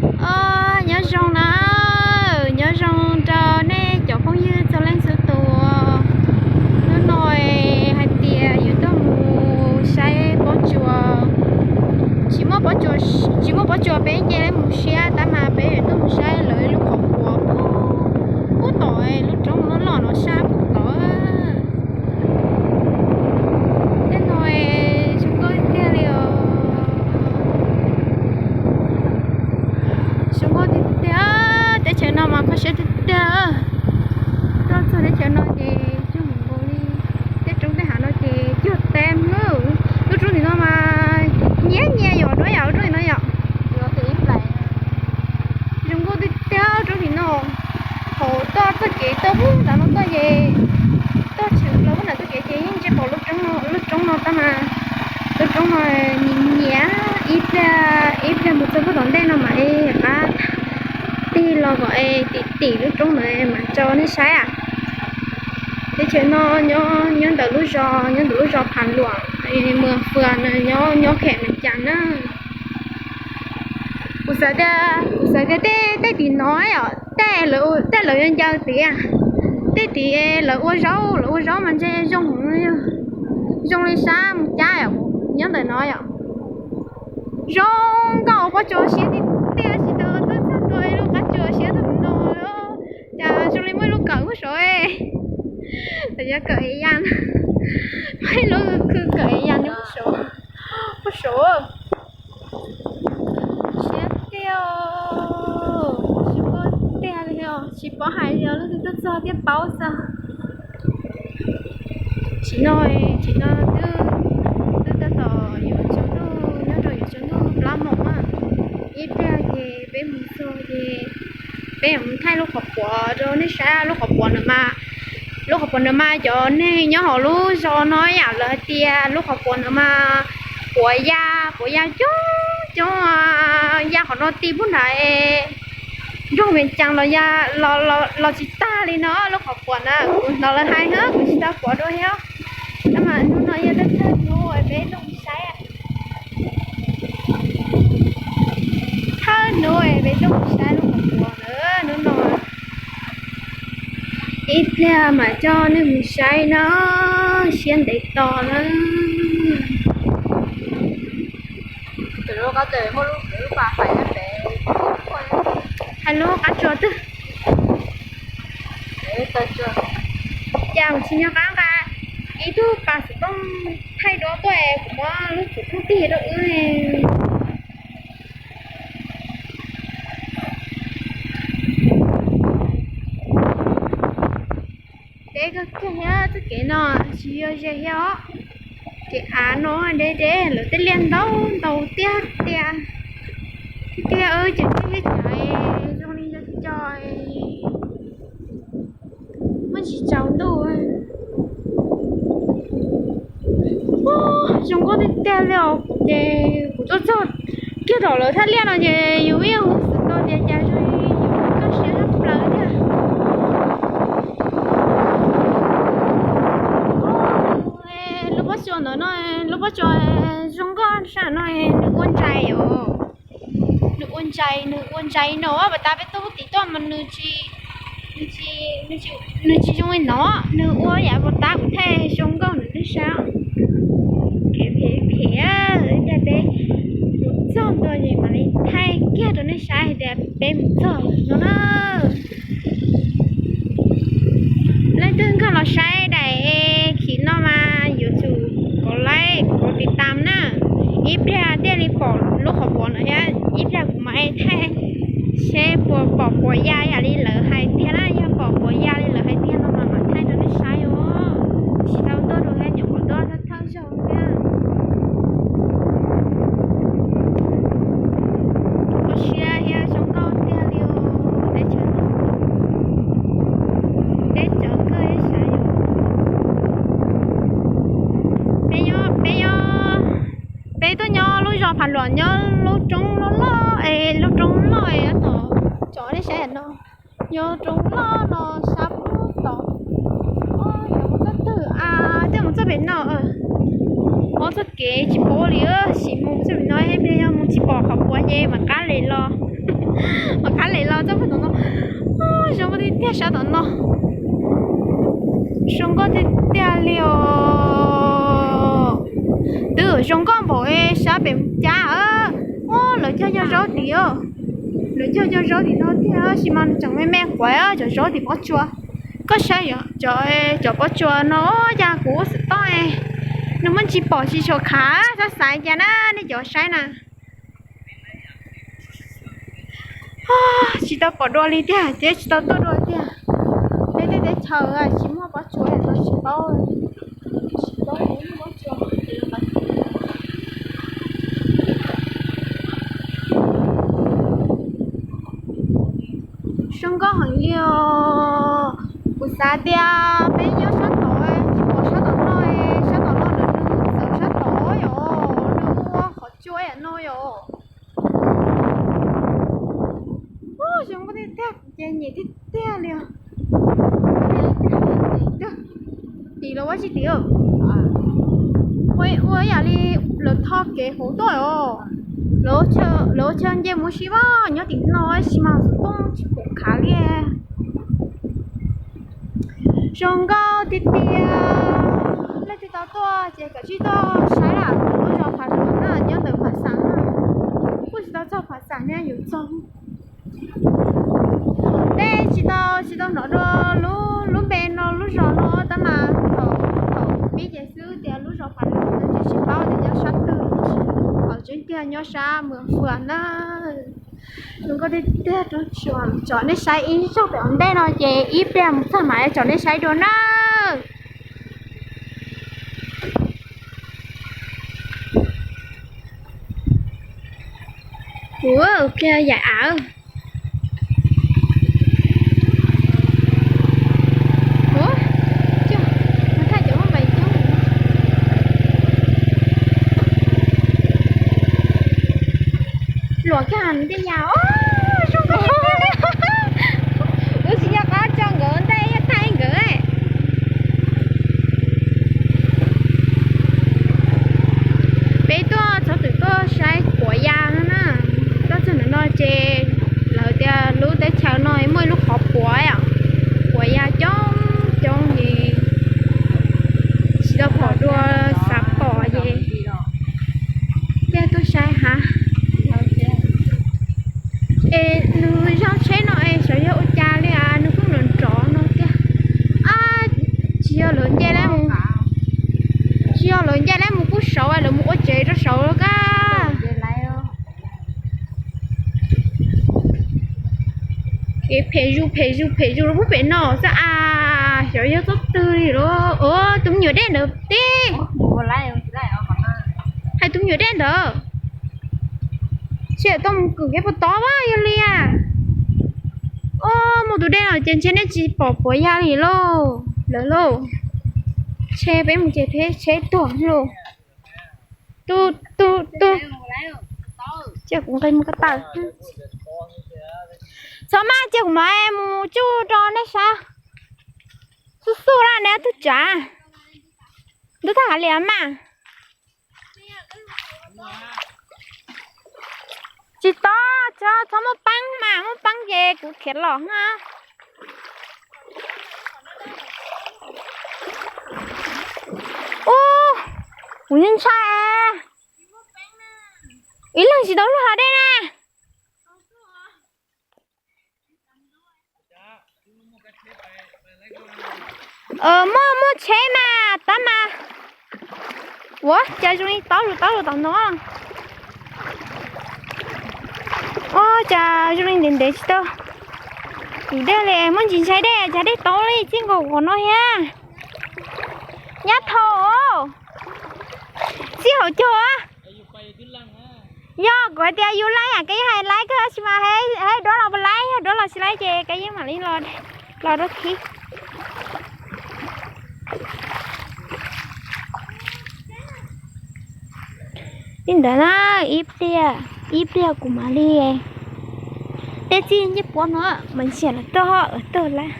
Os, nyob zoo na, nyob zoo rau nej cov phooj ywg txhua leej txhua tus. Hnub no hais tias yuav tuaj mus saib pob tsuas, tsis muaj pob tsuas, tsis muaj pob tsuas peb nce mus siab tab mas peb yuav tuaj mus saib lawv lub qhov puas pub tom lub roob loj loj no sab pem tod. Tej no zoo nkauj tiag tiag li os. Zoo nkauj tiag tiag, teb chaws no mas kho siab tiag tiag. Tuaj txog teb chaws no ces cuag nkaus li tej roob tej hav no ces cuag teb mog. Lub roob tim no mas nyias nyias yom, roob yom, lub roob tim no yom. Zoo nkauj tiag tiag roob tim no. Thaum tuaj txoj kev tuaj pub nram no tuaj ces tuaj tshwm plaws pub nram txoj kev ces yeej ntsia pom lub roob no, lub roob no tab mas lub roob no nyias nyias, ib pliag ib pliag mus txog pub tom ntej no mas es rov qab tig los kom es tim tim lub roob no mas tso nej saib. Teb chaws no nyob ntawm lub zos, nyob ntawm lub zos Phav Luam, mus Fwm no nyob khem Mees Cas na. Kuv xav tias, kuv xav tias tej tim no yom, tej lawv yuav ncaws tid, tej tid lawv ua zaub, lawv ua zaub mas ntshe zoo, zoo li sab Moos Cab nyob ntawm no yom. Zoo nkauj pob tsuas siab tiag tiag, tsis tau tuaj txog tua ib lub qab tsuas siab tag no. Cas zoo li muaj ib lub kawm puag saud, yog kawm ya, muaj ib lub khw kawm ya nyob puag saud. Siab tiag, siab tiag li os, tsis paub hais li os, leej twg tuaj txog thiaj paub xwb. Tsim no, tsim no twb, twb tab tom yuav tsaus ntuj, nyob rau yuav tsaus ntuj plaub moos na. Ib pliag ces peb mus txog ces peb yuav mus thaij lub qhov puas rau nej saib. Lub qhov puas ntawd mas, lub qhov puas ntawd mas cov neeg nyob hauv lub zos no yam lawv hais tias lub qhov puas ntawd mas puas ya, puas ya coob coob, ya qhov no ti pub nrad nroog Vias Cas los ya, los tsis tag li no lub qhov puas na. Kuv hnov lawv hais na, kuv tsis tau pom dua thiab. Tab mas hnub no yog thawj hnub peb tuaj mus saib, thawj hnub peb tuaj mus saib lub qhov puas na. Hnub no ib pliag mam coj nej mus saib na, siab ntev tos na. Hais lub qab tsuas twg? Cas kuv tsis nco qab nqa ib tug pas xov tooj thaij duab tuaj es kuv muab lub txuv phooj tig rau wb. Deb kawg kiag thiab, txoj kev no tsis yog ze thiab os. Kev av no deb deb, lawv tej liaj ntau ntau tiag tiag. Tiag tiag, ces tej liaj cav zoo li co co, muaj tsis tsaus ntuj. Zoo nkauj tiag tiag li os. Kuv ces kuv tuaj txog kiag tom lawv thaj liaj no ces yus ib xwm tau tias cas zoo li yus toj siab tshaj plaws thiab. Lub pob tsuas ntawd no, lub pob tsuas zoo nkauj sab no, nws ua ntsais os. Nws ua ntsais, nws ua ntsais no, puas tas peb tuaj tim tuaj mas nws tsis, nws tsis zoo li no, nws ua yam puas tas kuv thaij zoo nkauj rau nej saib. Phem phem, ib pliag peb mus txog ntua ces mam li thaij kiag rau nej saib hais tias peb mus txog lawm no na. Leej twg nkag los saib daim khiv no mas yuav tsum kov like, kov tiv tam na. Ib pliag thiaj li pom lub qhov puas no thiab, ib pliag kuv mam thaij seb puas pom puas ya yam li lawv hais tiag na. Yog pom puas ya li lawv hais tiag no mas mam thaij rau nej saib os. Tsis tau tuaj dua thiab, nyuam qhuav tuaj thawj zaug thiab. Kho siab thiab zoo nkauj tiag li os. Teb chaws no deb tsawv kawg ib sab yom. Peb nyob, peb nyob, peb tuaj nyob lub zos Phav Luam, nyob lub roob loj loj es lub roob loj es tom tso nej saib no. Nyob roob loj no sab pub tom. Yog mus txoj twg a, tej mus txoj pem no. Ob txoj kev tsis paub li, sim mus txoj pem no, ib pliag yog mus tsis pom qhov puas ces mam qab li los. Tiag sab tom no zoo nkauj tiag tiag li os. Twb zoo nkauj npaum sab pem cab. Lawv cog cog zaub tim, lawv cog cog zaub tim no tiag, tab sis mas tseem me me quav cov zaub tim pob tsuas. Koj saib cov pob tsuas no, yog kuv ua xov tooj, nws muaj ntsis pom tsis tshua khav, xav xav cas na nej cov saib na. Tsis tau pom dua li tiag, ces tsis tau tuaj dua tiag. Peb tej teb chaws tsis muaj pob tsuas no tsis paub. Zoo nkauj heev li os. Kuv xav tias peb nyob sab tod, tsis pom sab tom no, sab tom no lawv txawm sab tod yom, nws ua qhov tsua yam no yom. Zoo nkauj tiag tiag, kuv ces nyiam tiag tiag li os. Tim los ua tsis tim, ua yam li lawv tho kev hauv tuaj os. Lawv ua chaw nce mus si mas nyob tim no tab sis mas xov tooj tsis pom khav li. Zoo nkauj tiag tiag. Leej twg tau tuaj ces kav tsij tuaj saib lawm, lub zos Phav Lom na, nyob ntawm Phav Xam na. Kuj tsis tau txog Phav Xam ne, yuav txog. Tej tsis tau, tsis tau hnov dua lub, lub npe no, lub zos no tab mas thaum, thaum pib ces xwb tias lub zos Phav Lom no ces tsis paub tias nyob sab twg. Thaum tseeb tiag nyob sab Mws Fwm na. Zoo nkauj tiag tiag. Tsom nej saib ib zaug pem ua ntej no ces ib pliag mus txog mas tsom nej saib dua na. Ua kiag yaim av. Luam kiag tej yam, zoo nkauj. Wb tsis nco qab tso nkawd ntej, yog thaij nkawd. Peb tuaj txhob twm tuaj saib puav yas no na. Tuaj txog ntawm no ces lawv tias lub teb chaws no muaj ib lub qhov puav, puav yas coob coob li, tsis tau pom dua, xav pom ces thiaj tuaj saib hab. Es nws zog tsheb no es xyov yog ua cas li as, nws kuj nrov nrov no tiag. Tsis yog lawv nce dab mus, tsis yog lawv nce dab mus pub saud, lawv mus ua tsev rau saud los kab. Kev phem zuj phem zuj phem zuj los pub pem no xwb as, xyov yog txoj twg li los. Tus me nyuam dej ntawd tib, hais tus me nyuam dej ntawd, tsis tau mus kwm kev puas tod as yog li as. Muaj tus dej no ces ntshe nej tsis pom puav yas li lauj, lawv lauj. Ntshe peb mus ces peb tsheb tuag lauj. Tu tu tu. Cia kuv nqis mus ko taw. Txhob maj, cia kuv mam mus tsuj rau nej saib. Xub xub na neb tug tsav. Ntub tag kav liam mas. Tsis tau, txhob muaj peeb mas, muaj peeb ces kuv khiav los na. Ub, kuv ntshai. Ib leeg tsis tau luag hav dej na. Muaj, muaj tsheb mas tab mas. Ua cas zoo li taub lus taub lus tom no. Ua cas zoo li ntev ntev tsis tau tus dej li, muaj ntsis ntshai dej, cas dej taub li txij nkaus qhov no thiab. Nyab thaum txij hauv caug. Yog kuv hais tias yus laib yam koj yeej hais laib kawg, tab sis mas hais duab los puas laib, yog duab los tsis laib ces koj yeej mam li los rau khib. Li ntawd na, ib pliag, ib pliag kuv mam li, tej txij ncej puab no mas ntsiag los roj lawm tag lawm.